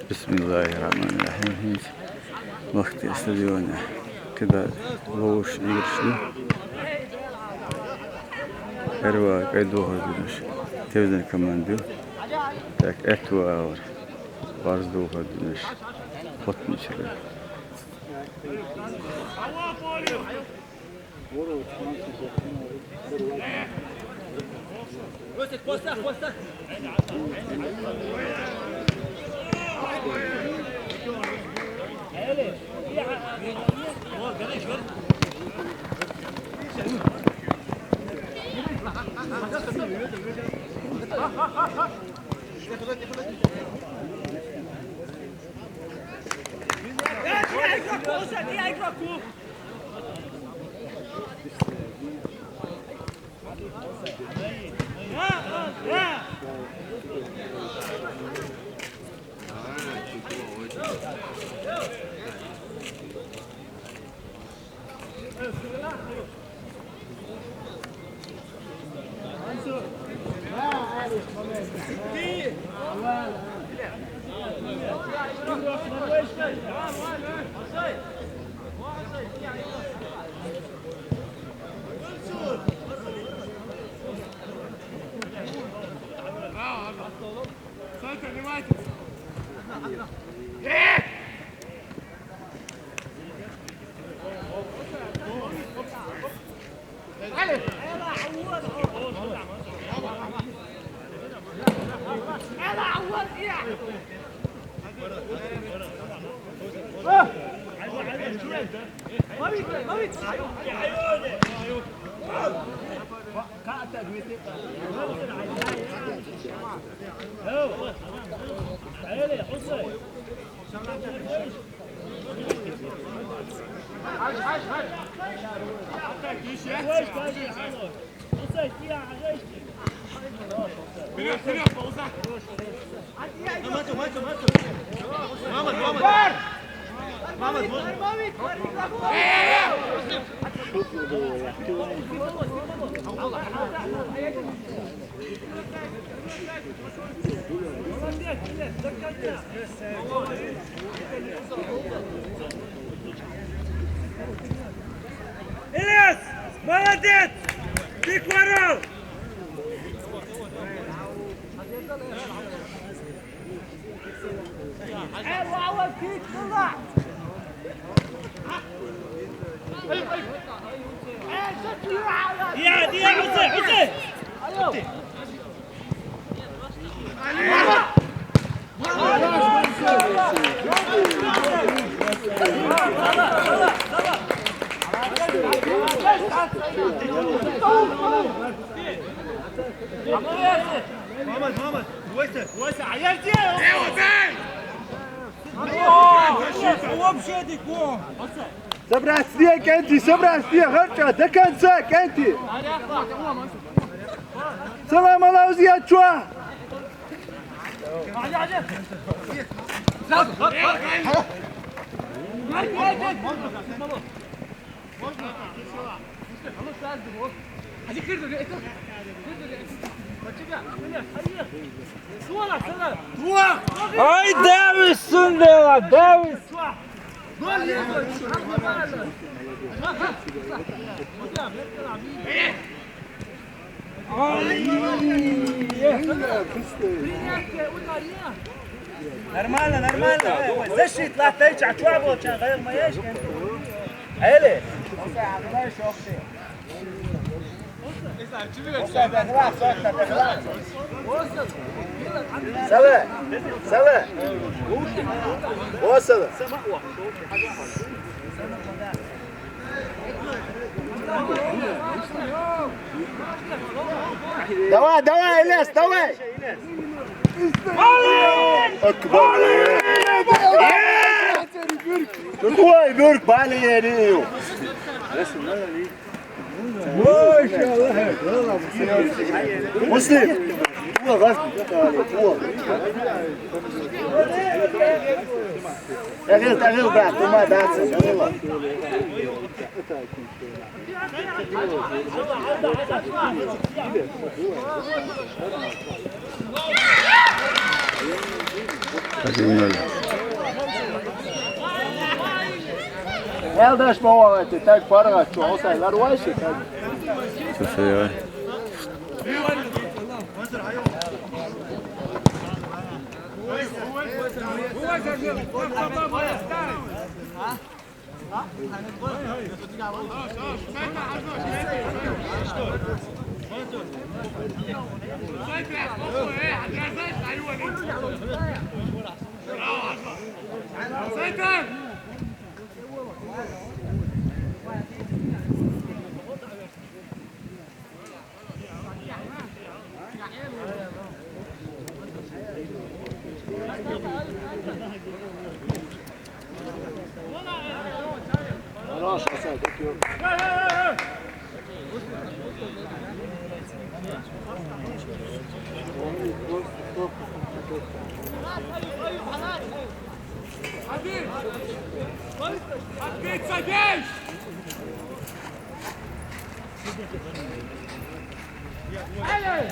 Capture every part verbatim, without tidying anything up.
Бисмиллахир-рахманир-рахим. ХӀинца вахте стадионе кхидӀа ловш играш ду. Эрва кӀай духар динаш. Тевзан команда ю. Так, Эртва авар. Барз духар динаш. Хотничара. Илес, молодец! Ты кварал! يا، يا حسين، حسين. محمد، محمد، ويسه، ويسه، عيال دي. ايوه، زين. Собрать снег, Энти, собрать снег, хорошо, до конца, Энти. Салам алейкум, Зиячуа. Ay, Davis, Sundela, Davis. Нормально, нормально. Защит, ла тайча, чуа болча, гайр маеш. Эли. Сала, сала. О, сала. Давай, давай, Илес, давай. Акбар. Какой бюрк, балиерию. Муслим. Уа, газ. Уа. Тагил, тагил, брат, тума, даци, тагил. Один ноль. Eldaš mo, ovaj, te tak paragat, čo, osaj, larvaj se, tak. Слушай, давай.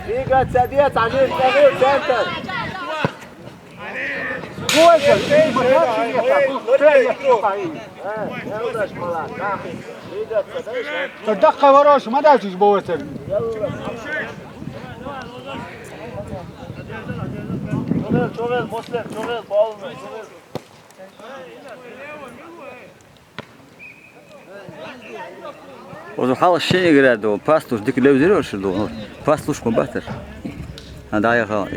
Двигаться, двигаться, один, один, центр. Двигаться, дальше. Даккха ворош, ма дашуш бовесар. Чогъел, чогъел, Муслим, чогъел, бална, чогъел. Озу хьалха шин игра ду, пас луш дика левзира ши ду. Пас луш ма баттар. А, да, я хал.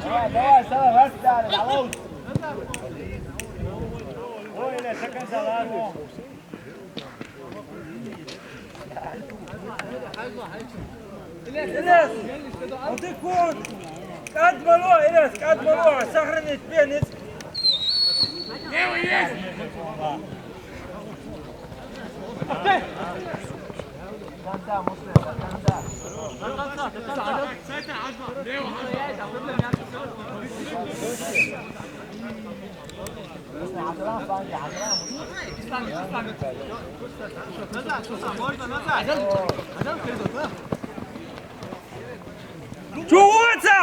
Давай, давай, Сава, раз, да, да, да. Ой, Илья, сакан салат. Илес, Илес, одекун. Кад мало, Илес, кад мало, сохранить пенис. Лево есть. Чугунца!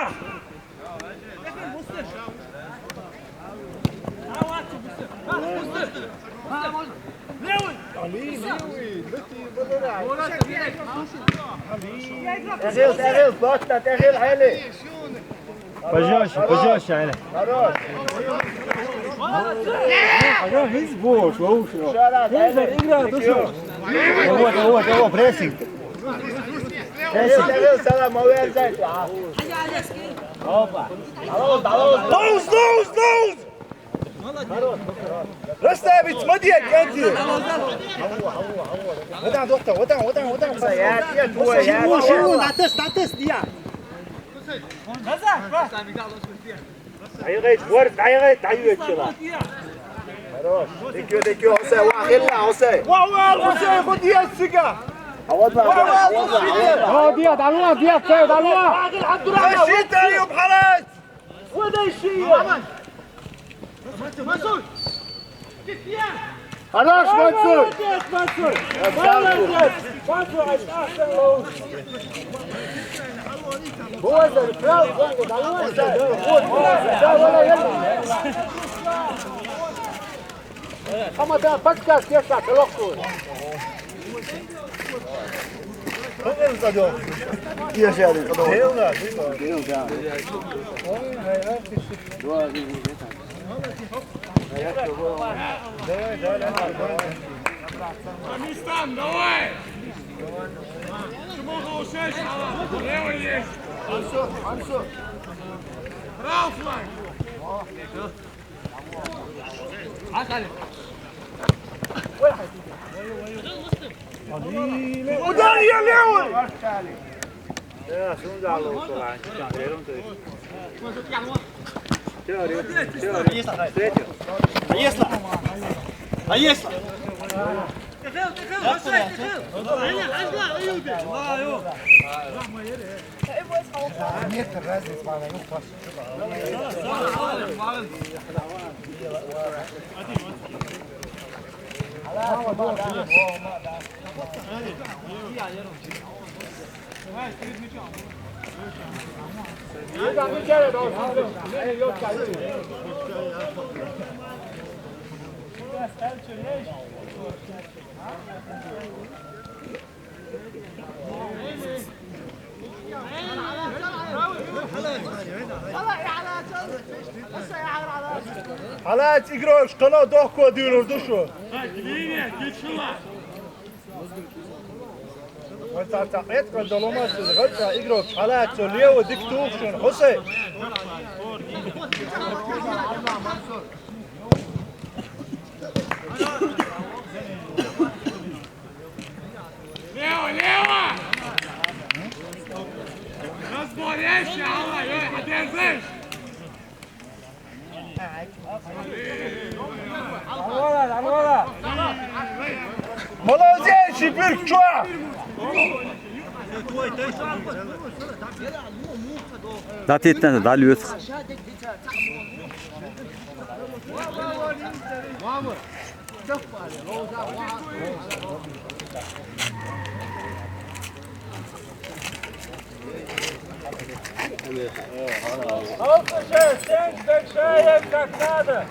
Левый! Али, левый, да ты выбирай. Али. Эрел, эрел, плотно, эрел, Али. Пожёстче, пожёстче, Аля. Хорош. Ага, he's bored, вообще. Игра, игра, душо. Вот, вот, вот, прессинг. Прессинг. Салам, молодец. Опа. Close, close, close. Расставить, смотри, Канди. Вот там, доктор, вот там, вот там, вот там. Шиву, шиву, натис, натис, Диа. Назад, брат. Дайгъайт, вар, дайгъайт, дайгъайт чила. Хорош. Дикю, дикю, Осай, ва, хилла, Осай. Ва, ва, Осай, худ я сига. Авадла, авадла, авадла. О, Диа, далуа, Диа, Диа, далуа. Защита, Аюб, халас. Вода ищи. Мансур. Хорош, Мансур! Молодец, Мансур! Молодец! Мансур, أحسن لو. هو ده الفراو، هو ده، هو ده. ده ولا يلا. أما ده بكتك يا شاكلوكو. يا شاكلوكو. Амистан, давай! Почему ты ушаешь? Левый есть! Хорошо, хорошо. Рауфман! Удар, я левый! يا، شنو قالوا طلع؟ شنو قالوا؟ Наесла! Наесла! Метр разница, мама, ну, пас. Хьалаца игрокаш, кхана дохко дуьйлур ду шу. Вай цхьацца къецкъа долу ма шу, гӀалца игрокаш, хьалаца лево дика туху шуна, Хьусей. Лево, лево! Разборяйся, Алла, ё, хьадерзеш! Молодец, Шипир, чё? Да ты это, да, Люц. Слушай, стань большая, как надо.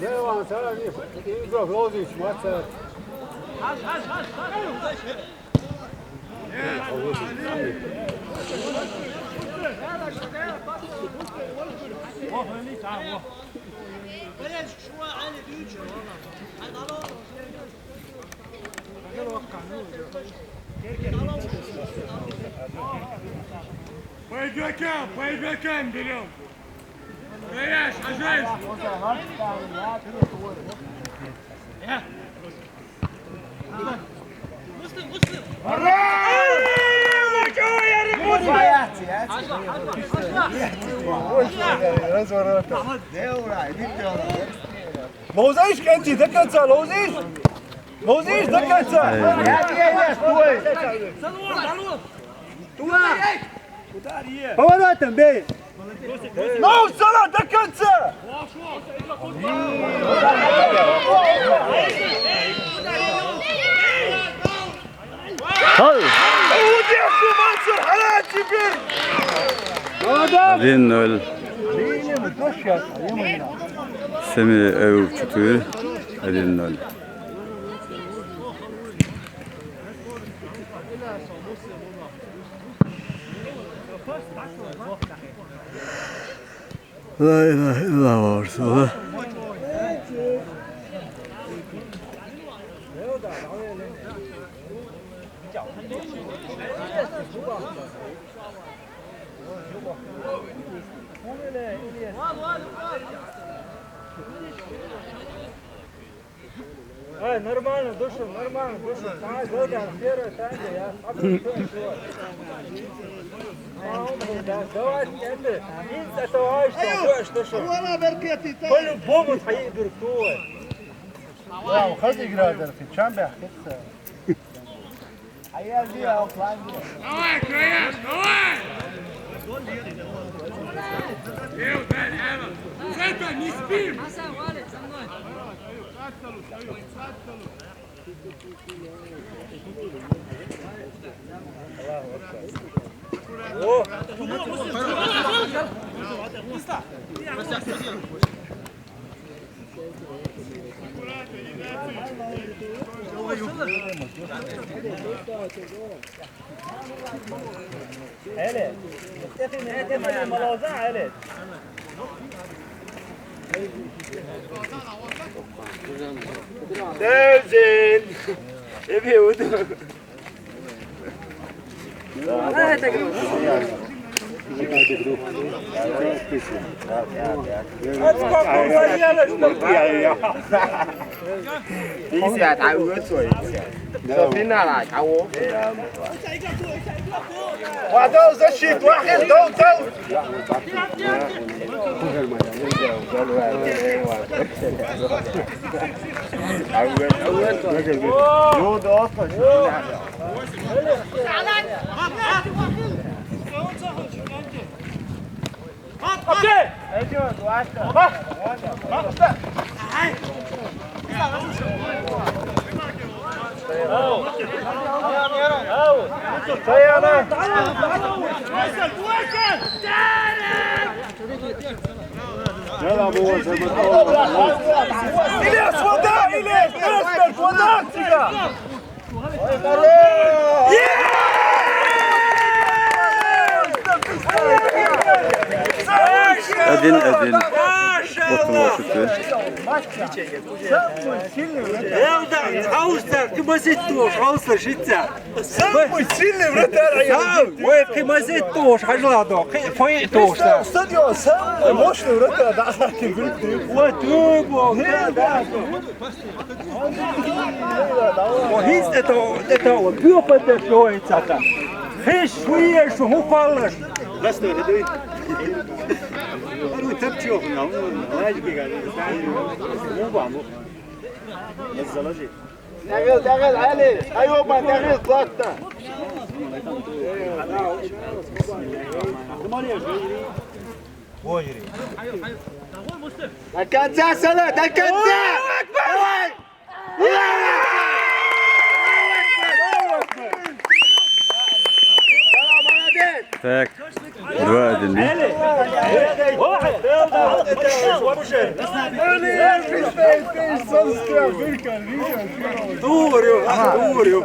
Devam, sana bir, bir blok, lozić, maca. Пойдёте, пойдёте, берём. Стоять, ложись. Ловзиш, кӀанти, даканца, ловзиш! Ловзиш, даканца! Поворотом бей! Ловзала, даканца! Один ноль. Семи эв чутур. Один ноль. لا إله إلا الله رسول الله. Ай, нормально, души, нормально, души. Давай, давай, первая танго, я. Давай, это, из этого, что, что, что. По-любому твои дуртуы. Вау, хаз игра дерти, чам бяхтса. Давай, Краяш, давай! Лев, дай, Лева! С этого не спим! О! Hele. Stefan, ne te mali maloza, hele. Thousand. If you would. This is that I would say. So, في نار، عوض. واحد، دو، زشيت، واحد، دو، دو. Илез, вода, Илез, Илез, вода, тебя! Один один. Вот он, вот это. Элда, Аустер, ты мазет туш, Аустер, шица. Самый сильный вратарь. Сам, ой, ты мазет туш, хажладо, фой туш. Стадион, самый мощный вратарь, да, вот, да, да. Мо ҳеҷ дето, дето, биё паде биё ин сата. Ҳеҷ шуе шу ҳу халаш. Ласто, дедуй. Ару тапчо, на, лаҷ бега. Муба, му. Дагъил, дагъил, Али. Айоба, дагъил, платта. До конца, Сала, до конца! Давай! Так, два один. Дурю, дурю.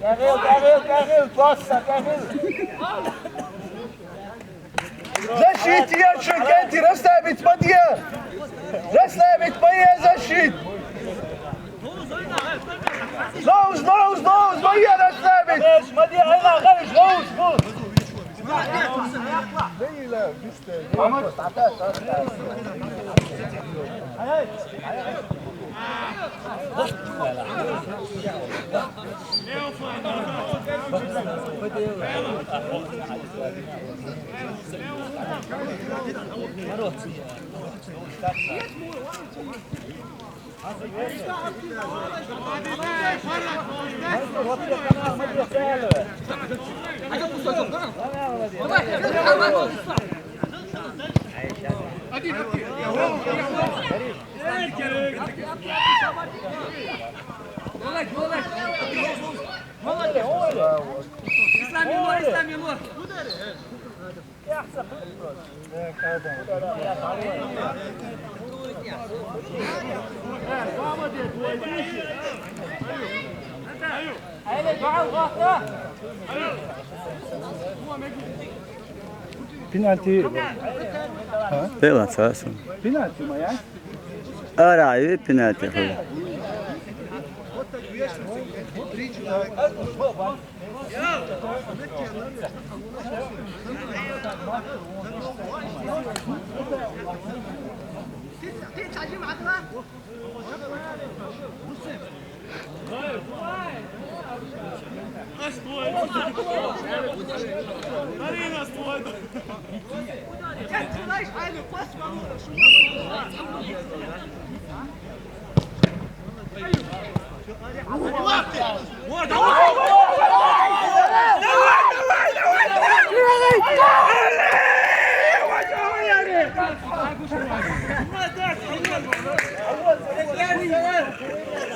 Дагъил, дагъил, дагъил, пасса, дагъил. Защития, Шукенти, расслабить, Мадья! Расслабить, Мадья, защит! Зоуз, зоуз, зоуз, Мадья, расслабить! Мадья, айла, гайш, зоуз, зоуз! Молодец, молодец. Молодец. Ислам, Илур, Ислам, Илур. Пенальти. А? Пенальти, а? Пенальти, моя. Ара, и пенальти, хуй.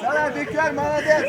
Sana dikkat, молодец.